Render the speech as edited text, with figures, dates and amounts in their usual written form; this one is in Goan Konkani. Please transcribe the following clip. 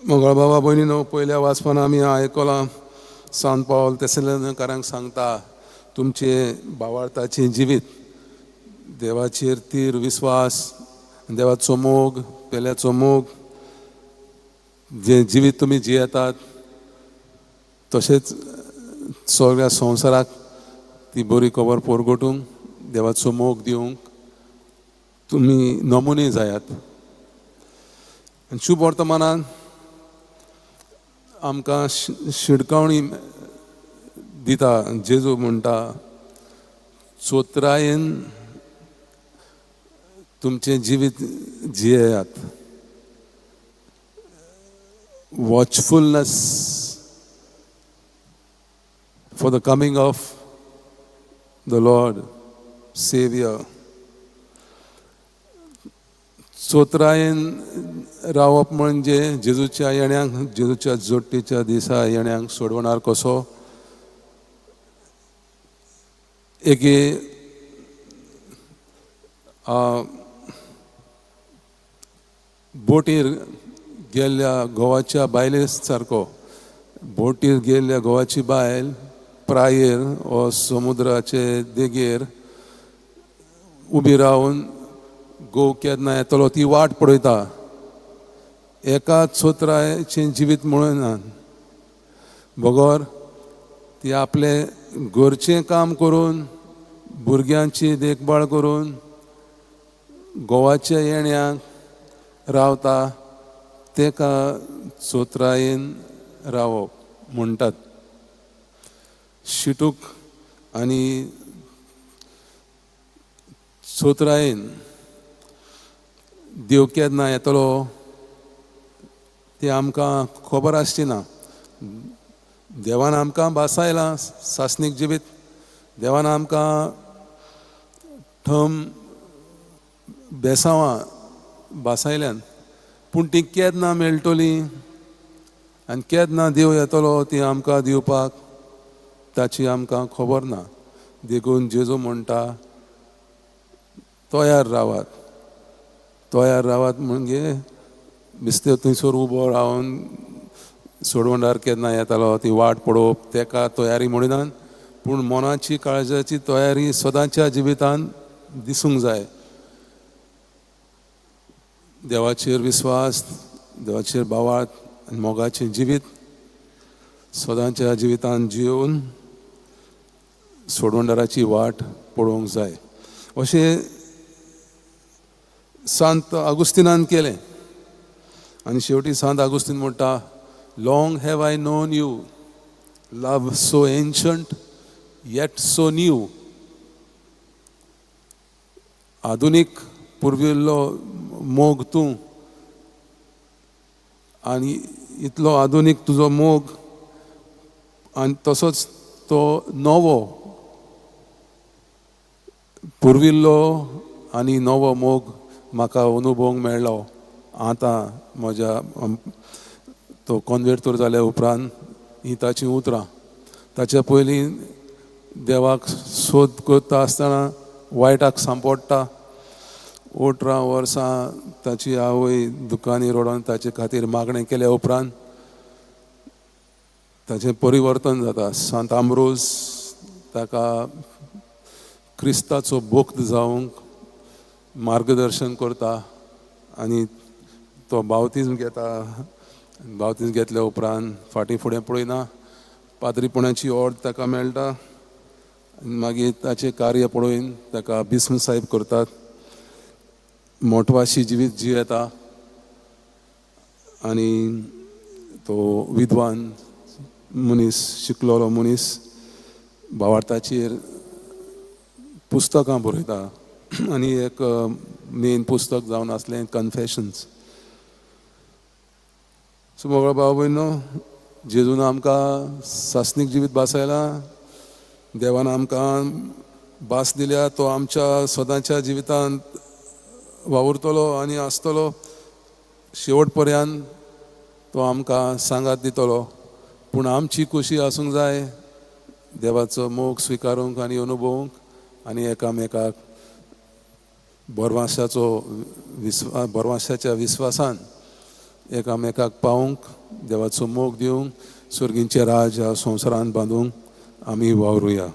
मोगाळ बाबा भयणीनो, पयल्या वाचपान आमी आयकलां सांत पावल तेसलेकारांक सांगता, तुमचे भावार्थाचें जिवीत, देवाचेर तीर विस्वास, देवाचो मोग, पेल्याचो मोग, जें जिवीत तुमी जियेतात तशेंच सगळ्या संवसाराक ती बरी खबर परगटूंक, देवाचो मोग दिवंक तुमी नमुने जायात. आनी शुभ वर्तमानान आमकां शिडकावणी दिता. जेजू म्हणटा, चोत्रायेन तुमचें जिवीत जियेयात. Watchfulness for the coming of the Lord Saviour. चोत्रायेन रावप म्हणजे जेजूच्या येण्याक, जेजूच्या जोडटीच्या दिसा येण्याक सोडवणार कसो एके बोटीर गेल्ल्या गोवाच्या बायले सारको. बोटीर गेल्ल्या गोवाची बायल प्रायेर वो समुद्राचे देगेर उबी रावन गोव केन्ना येतलो ती वाट पळयता. एका चोत्रायेचें जिवीत म्हणना, बगर ती आपलें घरचें काम करून, भुरग्यांची देखभाळ करून गोवाच्या येण्याक रावता, तेका चोत्रायेन रावप म्हणटात. शिटूक आनी चोत्रायेन देव केन्ना येतलो ती आमकां खबर आसची ना. देवान आमकां भासायलां सासणीक जिवीत, देवान आमकां थंब बेसांवां भासायल्यान, पूण ती केन्ना मेळटली आनी केन्ना देव येतलो ती आमकां दिवपाक ताची आमकां खबर ना. देखून जेजू म्हणटा, तयार रावात. तयार रावात म्हणजे बिस्ते थंयसर उबो रावन सोडवणार केन्ना येतालो ती वाट पळोवप तेका तयारी म्हणिनात, पूण मनाची काळजाची तयारी सदांच्या जिवितान दिसूंक जाय. देवाचेर विस्वास, देवाचेर भावार्थ आनी मोगाचें जिवीत सदांच्या जिवितान जिवन सोडवणदाराची वाट पळोवंक जाय. अशें सांत आगुस्तिनान केलें. आनी शेवटी सांत आगुस्तीन म्हणटा, Long have I known you, love so ancient yet so new. आधुनीक पुर्विल्लो मोग तूं आनी इतलो आधुनीक तुजो मोग आनी तसोच तो नवो, पुर्विल्लो आनी नवो मोग म्हाका अनुभवूंक मेळ्ळो आतां म्हज्या. तो कॉन्वेर्तूर जाल्या उपरांत ही ताचीं उतरां. ताच्या पयलीं देवाक सोद करता आसतना वायटाक सांपडटा. 18 वर्सां ताची आवय दुकानी रडोन ताचे खातीर मागणें केल्या उपरांत ताचें परिवर्तन जाता. सांत आमरोज ताका क्रिस्ताचो भक्त जावंक मार्गदर्शन करता आनी तो बावतीज्म घेता. बावतीज्म घेतल्या उपरांत फाटीं फुडें पळयना, पाद्रीपणाची ऑर्द ताका मेळटा आनी मागीर ताचें कार्य पळोवन ताका बिस्म साहेब करतात. मोटवाशी जिवीत जियेता आनी तो विद्वान मनीस, शिकलोलो मनीस, भावार्थाचेर पुस्तकां बरयता आनी एक मेन पुस्तक जावन आसलें कन्फेशन्स. सो मोगळो भाव भयणो, जेजून आमकां सासणीक जिवीत भासायलां, देवान आमकां भास दिल्या, तो आमच्या सदांच्या जिवितांत वावुरतलो आनी आसतलो. शेवट पर्यंत तो आमकां सांगात दितलो, पूण आमची खुशी आसूंक जाय देवाचो मोग स्विकारूंक आनी अनुभवूंक आनी एकामेकाक बरवासाचो विस्वा बरवासाच्या विस्वासान एकामेकाक पावूंक, देवाचो मोग दिवंक, सर्गींचें राज ह्या संवसारांत बांदूंक आमी वावरुया.